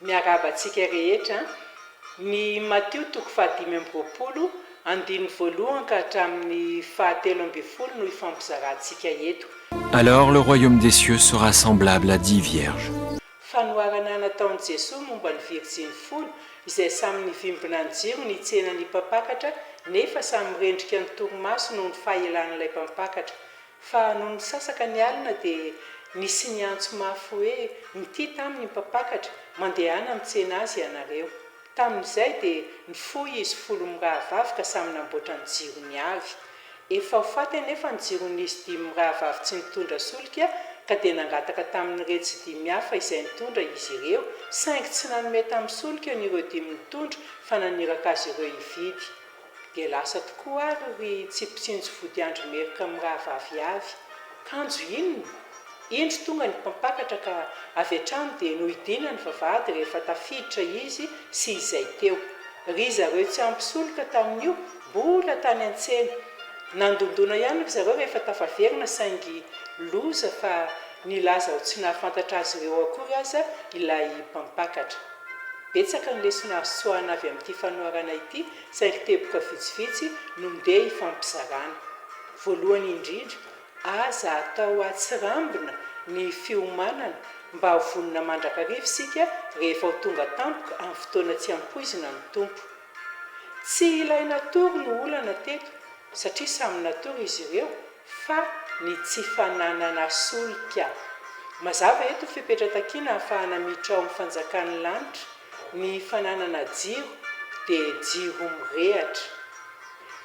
Miarahaba antsika rehetra. Ny Matio toko faha-25, andininy voalohany ka hatramin'ny faha-13 no hifampizarantsika eto. Alors le royaume des cieux sera semblable à dix vierges. Fanoharana nataon'i Jesoa momba ny virjiny folo izay samy nivimbina ny jirony hitsena ny mpampakatra nefa samy rendrika ny torimaso noho ny fahelan'ilay mpampakatra. Fa nony nisasaka ny alina dia nisy niantso mafy hoe, Mitia taminy ny mpampakatra, mandehana mitsena azy ianareo. Tamin'izay dia nifoha izy folo mirahavavy ka samy namboatra ny jirony avy. Efa ho faty anefa ny jiron'izy dimy mirahavavy tsy nitondra solika ka dia nangataka tamin'iretsy dimy hafa izay nitondra izy ireo, saingy tsy nanome tamin'ny solika ny ireo dimy nitondra fa naniraka azy ireo hividy. Dia lasa tokoa ary ry tsy mpitsinjo vodiandro meloka mirahavavy avy. Kanjo inona? Indro tonga ny mpampakatra ka avy hatrany dia nohidiana ny vavahady rehefa tafiditra izy sy izay teo. Ry zareo tsy ampy solika tamin'io, mbola tany an-tsena. Nandondona ihany ry zareo rehefa tafaverina saingy loza fa nilaza ho tsy nahafantatra azy ireo akory aza ilay mpampakatra. Betsaka ny lesona azo tsoahina avy amin'ity fanoharana ity saingy teboka vitsivitsy no ndeha hifampizarana. Voalohany indrindra, aza atao atsirambina ny fiomanana mba ho vonona mandrakariva isika rehefa ho tonga tampoka amin'ny fotoana tsy ampoizina ny Tompo. Tsy ilay natory no olana teto satria samy natory izy ireo fa ny tsy fananana solika. Mazava eto ny fepetra takiana ahafahana miditra ao amin'ny fanjakan'ny lanitra, ny fananana jiro dia jiro mirehatra.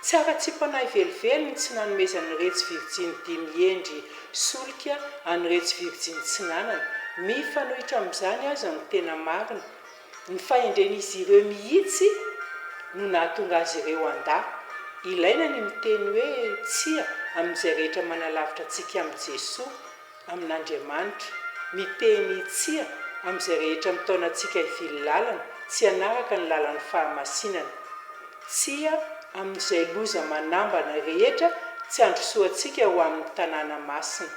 Tsy haratsiam-panahy velively ny tsy nanomezan'iretsy virjiny dimy hendry solika an'iretsy virjiny tsy nanana. Mifanohitra amin'izany aza no tena marina. Ny fahendren'izy ireo mihitsy no nahatonga azy ireo handà. Ilaina ny miteny hoe tsia amin'izay rehetra manalavitra antsika amin'i Jesoa, amin'Andriamanitra. Miteny tsia amin'izay rehetra mitaona antsika hivily lalana, tsy hanaraka ny lalan'ny fahamasinana. Tsia amin'izay loza manambana rehetra tsy handrosoantsika ho amin'ny tanàna masina.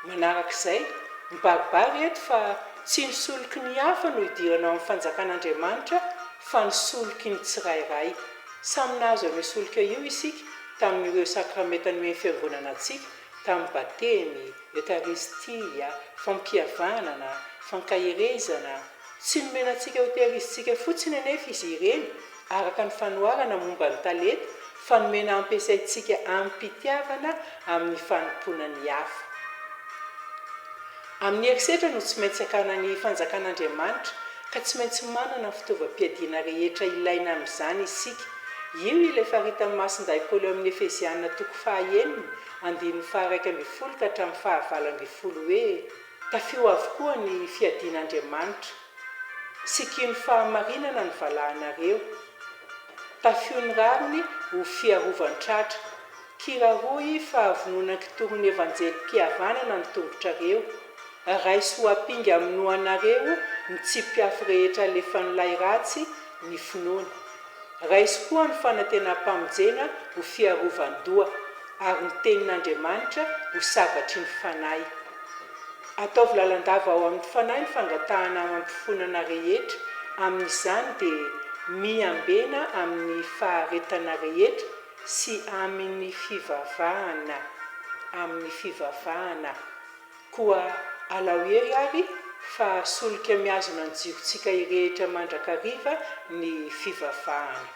Manarak'izay, mibaribary eto fa tsy ny soliky ny hafa no hidirana ao amin'ny fanjakan'Andriamanitra fa ny soliky ny tsirairay. Samy nahazo an'io solika io isika tamin'ireo sakramenta nomen'ny Fiangonana antsika, tamin'ny Batemy, Eokaristia, Fampihavanana, Fankaherezana. Tsy nomena antsika hotehirizintsika fotsiny anefa izy ireny, araka ny fanoharana momba ny talenta, fa nomena hampiasaintsika amim-pitiavana amin'ny fanompoana ny hafa. Amin'ny herisetra no tsy maintsy hakana ny Fanjakan'Andriamanitra, ka tsy maintsy manana ny fitaovam-piadiana rehetra ilaina amin'izany isika. Io ilay faritan'i Masindahy Paoly ao amin'ny Efesiana toko fahaenina, andininy faha-11 ka hatramin'ny faha-18 hoe, Tafio avokoa ny fiadian'Andriamanitra. Sikino fahamarinana ny valahanareo. Tafio ny rariny ho fiarovan-tratra. Kiraroy fahavonona-kitory ny evanjelim-pihavanana ny tongotrareo. Raiso ho ampinga hamonoanareo ny tsipy afo rehetra alefan'ilay ratsy ny finoana. Raiso koa ny fanantenam-pamonjena ho fiarovan-doha, ary ny tenin'Andriamanitra ho sabatry ny fanahy. Ataovy lalandava ao amin'ny fanahy ny fangatahana amam-pifonana rehetra, amin'izany dia miambena amin'ny faharetana rehetra sy amin'ny fivavahana, amin'ny fivavahana. Koa alao hery ary fa solika mihazona ny jirontsika hirehitra mandrakariva ny fivavahana.